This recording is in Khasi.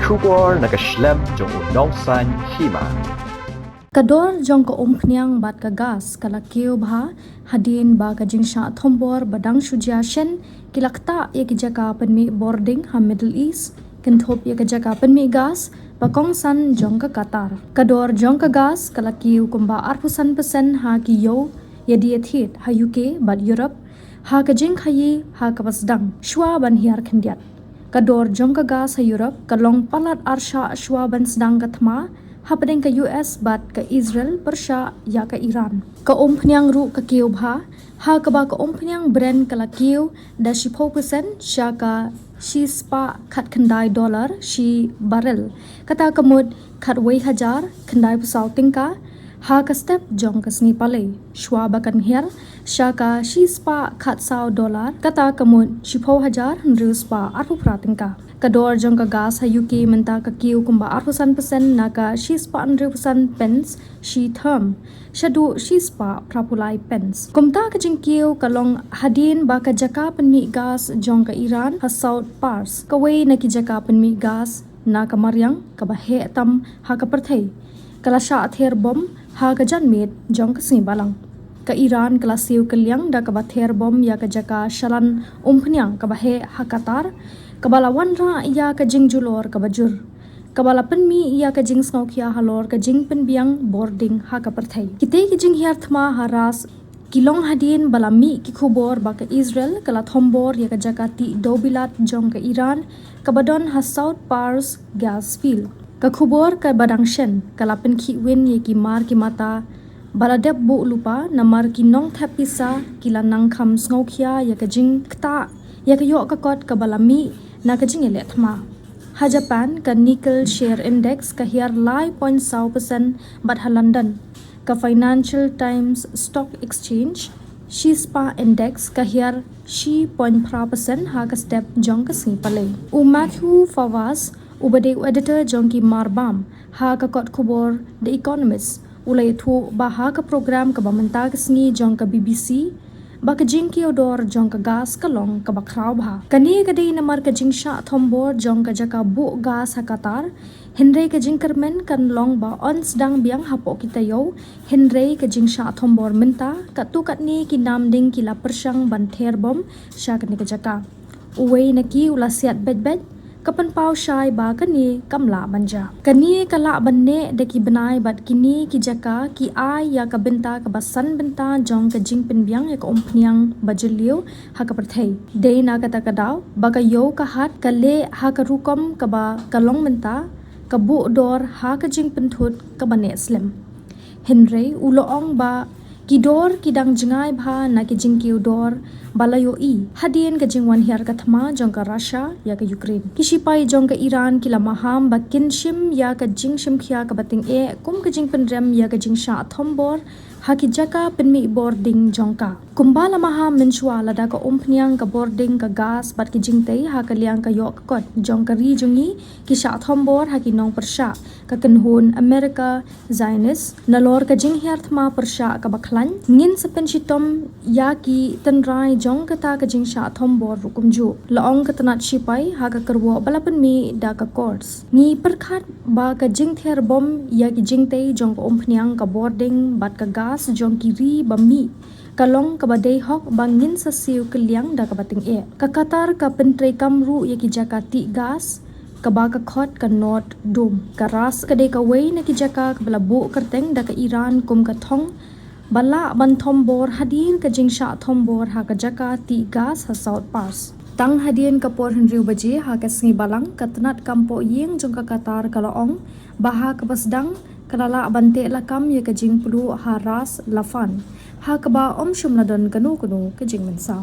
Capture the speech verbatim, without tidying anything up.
Khubor na ka shlem jong u nongsan hima. Ka dor jong ka umphniang bad ka gas ka la kiew bha hadien ba ka jingshah thombor ba dang shu jia shen ki la ktah ïa ki jaka pynmih bording ha Middle East, kynthup ïa ka jaka pynmih gas ba kongsan jong ka Qatar. Ka dor jong ka gas ka la kiew kumba arphew san percent ha ki ïew ïa die thied ha U K bad Europe, ha ka jingkhaïi ha kaba sdang shuwa ban hiar khyndiat. Ka dor jong ka gas ha Europe ka long palat arshah shuwa ban sdang ka thma hapdeng ka U S bad ka Israel pyrshah ïa ka Iran. Ka umphniang ruh ka kiew bha, ha kaba ka umphniang Brent ka la kiew da shiphew percent sha ka shispah khatkhyndai dollar shi barrel, kata ka mut khatwei hajar khyndai phew saw tyngka, ha ka step jong ka sngi Palei, shuwa ba kan hiar sha ka shispah khatsaw dollar, kata ka mut shiphew hajar hynriew spah arphew phra tyngka. Ka dor jong ka gas ha U K mynta ka kiew kumba arphew san percent na ka shispah hynriew phew san pence shi therm shaduh shispah phraphew lai pence. Kumta ka jingkiew ka long hadien ba ka jaka pynmih gas jong ka Iran ha South Pars, kawei na ki jaka pynmih gas na ka mariang kaba heh tam ha ka pyrthei, ka la shah ther bom ha ka janmiet jong ka sngi Balang. Ka Iran ka la siew kylliang da kaba ther bom ïa ka jaka shalan umphniang kaba heh ha Qatar, kaba la wanrah ïa ka jingjulor kaba jur, kaba la pynmih ïa ka jingsngewkhia halor ka jingpynbiang bording ha ka pyrthei. Kitei ki jinghiar thma ha Ras ki long hadien ba la mih ki khubor ba ka Israel ka la thombor ïa ka jaka tih dewbilat jong ka Iran kaba don ha South Pars gas field. Ka khubor kaba dang shen ka la pynkhih win ïa ki mar ki mata ba la dep buh lypa, namar ki nongthep pisa ki la nang kham sngewkhia ïa ka jingktah ïa ka ïoh ka kot kaba la mih na ka jingïaleh thma. Ha Japan ka Nikkei Share Index ka hiar lai point saw percent bad ha London ka Financial Times Stock Exchange shispah index ka hiar shi point phra percent ha ka step jong ka sngi Palei. U Matthew Favaz, uba dei u editor jong ki marbam ha ka kot khubor The Economist, u la ïathuh ba ha ka program kaba mynta ka sngi jong ka B B C ba ka jingkiew dor jong ka gas ka long kaba khraw bha. Kane ka dei namar ka jingshah thombor jong ka jaka buh gas ha Qatar, hynrei ka jingkyrmen kan long ba yn sdang biang hapoh ki taïew, hynrei ka jingshah thombor mynta, katto katne ki namding ki la pyrshang ban ther bom sha kane ka jaka. Uwei na ki u la siat beit beit, ka pynpaw shai ba kane kam lah ban jia. Kane ka lah ban neh da ki bnai bad kine ki jaka ki ai ïa ka bynta kaba san bynta jong ka jingpynbiang ïa ka umphniang ba jylliew ha ka pyrthei. Dei na kata ka daw ba ka ïew ka hat ka leh ha ka rukom kaba ka long mynta, ka buh dor ha ka jingpynthut kaba neh slem. Hynrei u la ong ba ki dor ki dang jngai bha na ki jingkiew dor ba la ïohi hadien ka jingwan hiar ka thma jong ka Russia ïa ka Ukraine. Ki shipai jong ka Iran ki la maham ba kin shim ïa ka jingshimkhia kaba tyngeh kum ka jingpynrem ïa ka jingshah thombor ha ki jaka pynmih bording jong ka. Kumba la maham mynshuwa, lada ka umphniang, ka bording, ka gas bad ki jingtei ha ka liang ka ïoh ka kot jong ka ri jong ngi ki shah thombor ha ki nongpyrshah, ka kynhun America Zionist, nalor ka jinghiar thma pyrshah kaba khlaiñ, ngin sa pynshitom ïa ki tynrai jong kata ka jingshah thombor ruh kumjuh, la ong ka tnat shipai ha ka kyrwoh ba la pynmih da ka Quds. Ngi pyrkhat ba ka jingther bom ïa ki jingtei jong ka umphniang, ka bording bad ka gas jong ki ri ba mih ka long kaba dei hok ba ngin sa siew kylliang da kaba tyngeh. Ka Qatar ka pyntreikam ruh ïa ki jaka tih gas kaba ka khot ka Nord Stream. Ka Ras ka dei kawei na ki jaka kaba la buh kyrteng da ka Iran kum ka thong ba lah ban thombor hadien ka jingshah thombor ha ka jaka tih gas ha South Pars. Tang hadien ka por hynriew baje ha ka sngi Balang, ka tnat kam poh ïing jong ka Qatar ka la ong ba ha kaba sdang ka la lah ban teh lakam ïa ka jingpluh ha Ras Laffan, ha kaba ym shym la don kano kano ka jingmynsaw.